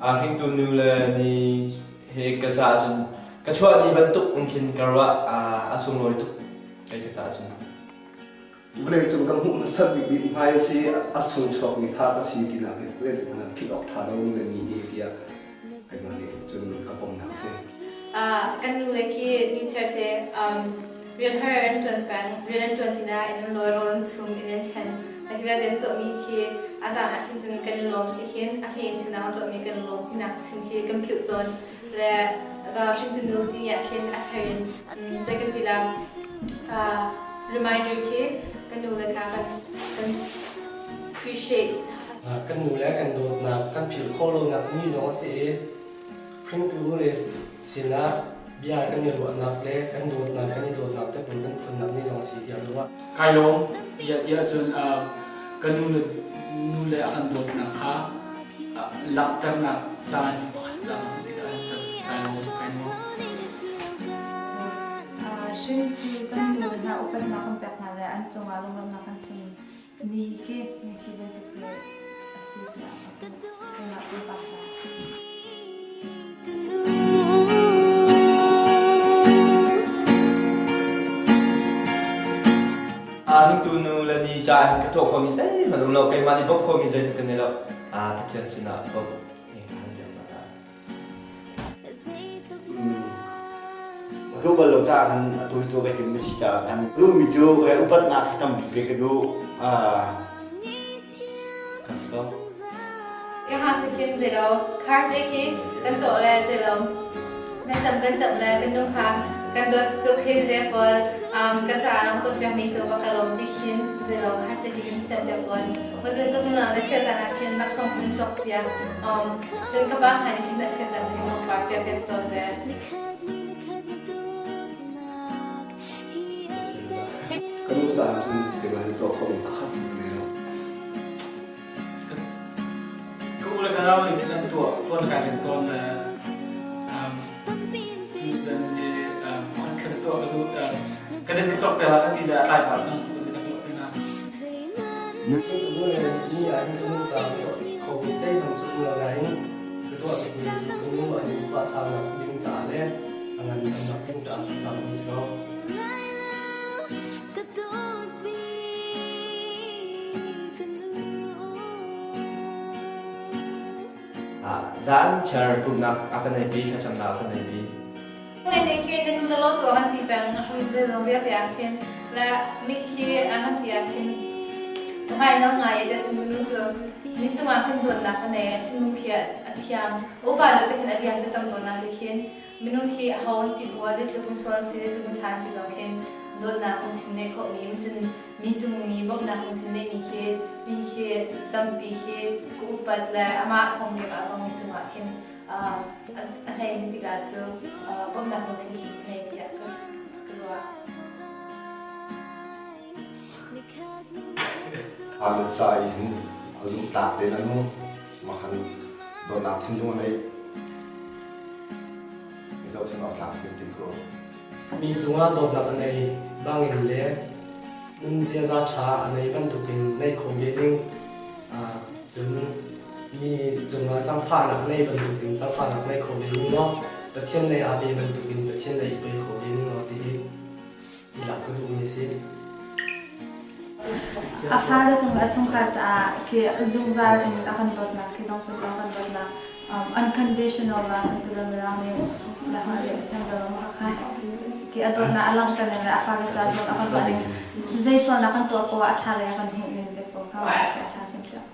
Hringtu nu le ni he ka caah cun ka chuah ni bantuk in khin ka ruah a sunglawi tuk kei ka caah cun. Vawleicung kan hmuh hmasat bikmi hmai a si a chung chuakmi tha ka si tinak hi zeitik hmanh ah philh awk ṭha lo nu le ni hi tiah keimah nih cun ka pomnak si. Kan nu le khi nichiarte rian har an ṭuan peng, rian an ṭuan pinah inn an lawi, rawl an chum, inn an thlen. Hi vialte an tuahmi khi a caan ah khin cun kan i lawm ti khin a hlei in thilnak an tuahmi kan i lawm tinak chim khi kan philh tawn. Le ka hringtu nu ti ah khin a thar in zei kan ti la reminder khi kan nu le kha kan kan appreciate. Kan nu le kan dawtnak kan philh khawh lonak ni zong a si i hringtu nu le sinah bia kan i ruahnak le kan dawtnak kan i dawtnak te tu kan phunnak ni zong a si tiah ruah. Kai lawm bia tiah cun ka nu le nu le a kan dawtnak kha langhternak caan pakhat lang tikah kai lawm kai nuam. Hringtu kan nu le hna upatnak kan pek hna le an cungah lunglawmhnak kan chim ni khi ni khi bantuk hi a si tiah ka hmuh. Keimah pumpak caah. Hringtu nu le ni ca in ka tuah khomi zeihmanh um lo keimah nih bawmh khomi zeihmanh ka nei lo Pathian sinah bawmh Duh bal lo caah khan atu hi tuah kai tim na si caah khan duhmi cu upatnak hi tampi pe ka duh. Ka si ko. Ka ha si khin zelo khar te khi kan to le zelo kan cam kan cam le kan nu kha kan dawt tuk hi le pawl um ka ca na ka piak mi cu ka ka lawm ti khin zelo khar te khi kan siam piak pawl Mazun ka nu le chia caan ah khin laksawng kun cawk piak um cun ka pa hna nih khin a chia caan khin pangpar piak piak tawn ve. Ka nu caah cun keimah nih tuah khawhmi pakhat ne lo. Ka u le ka nau nih thil an tuah tuan kai len tawn le tuzan hi pakhat khat tuah ka duh ka den ka cawk pe la ka ti le a tlai pah cang ka ti tak lo te na. Nu le ni ah hin ka nu caah tuah khomi zeihmanh cu um lo nain ka tuah bikmi cu ka nu a nih upa saunak ding caah le a ngandamnak ding caah thlacammi si ko. Zan chiar pumhnak a kan eipi, thlacamnak a kan eipi. Nih khi na nu na lo tu a kan ti peng zeizong vialte ah khin le mithi a kan ti ah khin ngai nal ngai te sin nu cu mi cungah khin dawtnak a nei thinlung khi a thiang upa deuh te khin a bia cu tam tawn na te khin minung khi ho an si bu ah zeitluk in sual an si zeitluk in ṭha an si zong khin dawtnak lungthin neih khawhmi cun mi cung i bawmhnak lungthin neihmi khi mi khi tampi khi ka upat le amah thawng ah zong mi cungah khin a hlei tikah cu bawmhnak lungthin khi ka ngei tiah ka ruah. Kha ca i hin a zumhtlak tein a nung makhan dawtnak thinlung a nei mi zohchun awk tlak sin tin ko. Mi cungah dawtnak a nei bangin le nun ziaza ṭha a nei bantukin nei kho ve ding cun mi cungah zaangfahnak nei bantukin zaangfahnak nei kho ve ning law Pathian lei aa pe bantukin Pathian lei i pe kho ve ning law ti hi i lak ka duhmi a si. A fale cung le a chungkhar caah khi zungzal in a kan dawtnak khi dong cung a kan dawtnak unconditional love an ti mirang nih le thiam lo ma kha khi a dawtnak a langhter ning le a fale ca cun a kan ruah ning zei sualnak kan tuah poah a ṭha lei a kan hmuh ning te pawl kha a ṭha cem tiah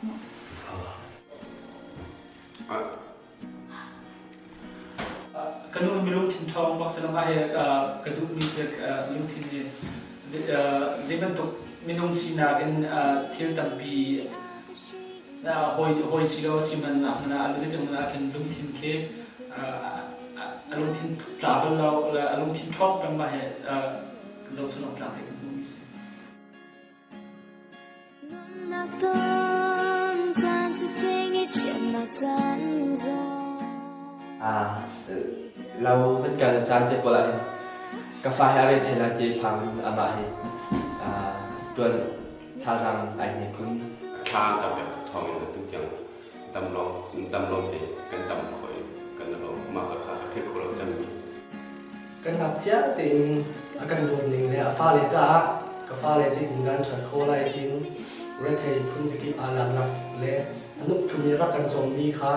Ka nu mi lungthin ṭhawng bak si lo mah hi ka duhmi si lungthin hi zei bantuk minung sinak in thil tampi hawi si lo si man ah hmanh ah zeitik hmanh ah khin lungthin khi a lungthin tla bal lo a lungthin ṭhawng peng mah hi zohchun awk tlak te kan hmuhmi si. Lo kan kal caan te pawl ah hin ka fa hi a re thai lai ti phang in amah hi tuan thazaang ai hne khun. Thla an cam piak thawng in atu tiang. Tam lawng tam lawng te kan tam khawh i kan i lawm. Mah kha ka philh khawh lo cangmi. Kan ngakchia tein a kan dawt ning le a fale caah ka fale zeitin dah an ṭhat khawh lai tiin rethei phunzakip aa laknak le a nukthum i rak kan cawmmi kha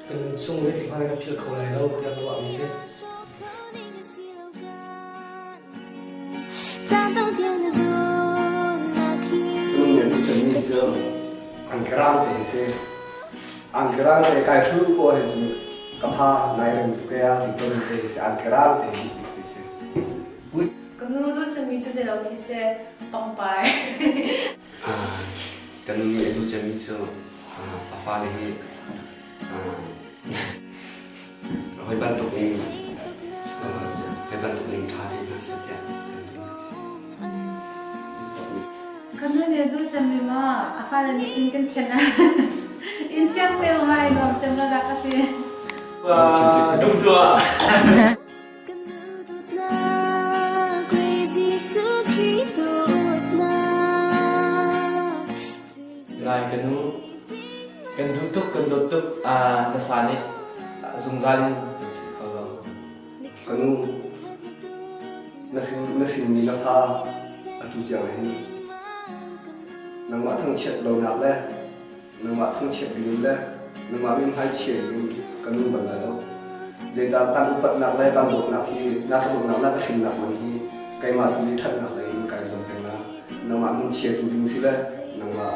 ka nun chung zeitik hmanh ka philh kho lai lo tiah ka ruahmi a si. Nungen tu cemmi cu angkerang te hi si. Angkerang te kai hru ko hin cun ka pha nai rem tuk e a ti ton te hi si. Angkerang te hi ti si. Ka nu duh cemmi cu zei lo khi si pangpar. Ka nu nih a duh cemmi cu a fale hi Hawi bantuk in hawi bantuk in ṭha ve hna seh tiah kan duh hna a si. Kan nu nih a duh cemmi maw a fale nih inn kan thianh ah inn thiang te ma i nuam cem lo dah ka ti. Dum tuah. Ngai ka nu, kan duh tuk, kan dawt tuk. Na fa nih zungzal in kan philh kho lo. Ka nu, na hrin na hrinmi na fa atu tiang hin nangmah thangchiat lonak le nangmah thangchiat dingin le nangmah mithmai chia dingin kan nung bal lai lo. Zeicah kan upatnak le kan dawtnak hi na ka dawtnak na ka hrimnak man hi keimah tu nih ṭhatnak lei in kai zuam peng la. Nangmah min chiatu ding si le nangmah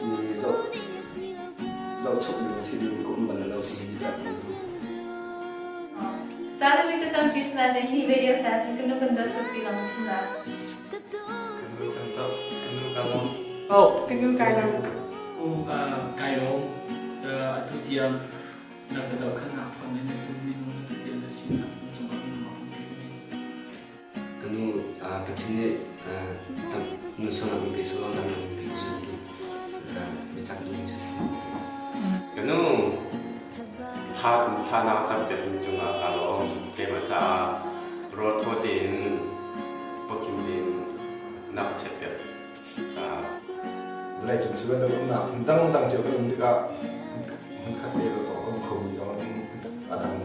mi zoh zohchuk ding si ding ka um bal lo ti hi ka duh. Caan mi cu tampi sinain hi video ca sin kan nu kan dawt tuk ti lawng chim la. Kan nu kan dawt, kan nu ka lawm. Oh. Kan nu kai lawm. Kai lawm. Atu tiang na ka zohkhenhnak thawngin atu minung atu tiang na sinak na cungah minung a hung pekmi. Ka nu Pathian nih nun sualnak in pe sulaw damnak in pe ko seh ti biacak duhmi cu a si. Ka nu thla thla na ka campiakmi cungah kaa lawm. Keimah caah rawl thaw tein pawkhim tein na ka chiahpiak. Vawleicung cu bantuk umnak hmun dangdang cio kan um tikah hmunkhat te lo tawk um khomi zong an um a dang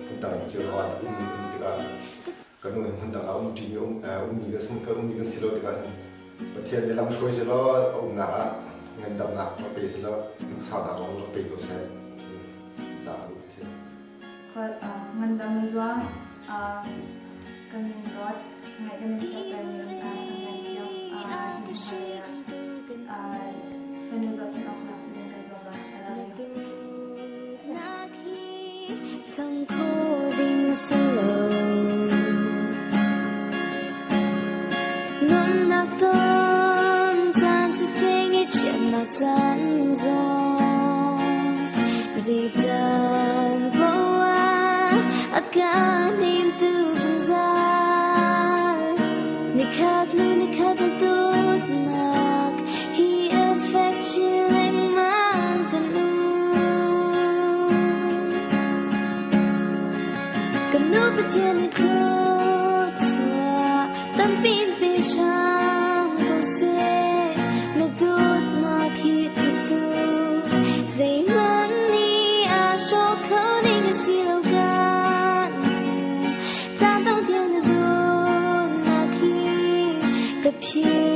hmun dang cio zong an um um tikah kan um hmun dang ah um ṭimi um ummi kan hmun kan ummi kan si lo tikah Pathian nih lam hruai selaw a umnak ah ngandamnak rak pe selaw lungsaunak zong rak pe ko seh caah ka duh si. Ngandam in zuang kan in dawt ngaih kan in chiattermi kan ngaihthiam hi ah fanu zohchunh awknak ding kan zuam lai. I love you. Nunnak ton caan sising i chiatnak caan zong zeican poah a ka hnemtu zungzal nikhat hnu nikhat na dawtnak hi a fek chin lengmang kan u. Kan nu Pathian nih thluachuah tampi in pe hram ko seh. Na dawtnak hi thuk tuk zeihmanh nih a hrawk kho ding a si lo kan Caan dong tiang na dawtnak hi ka philh.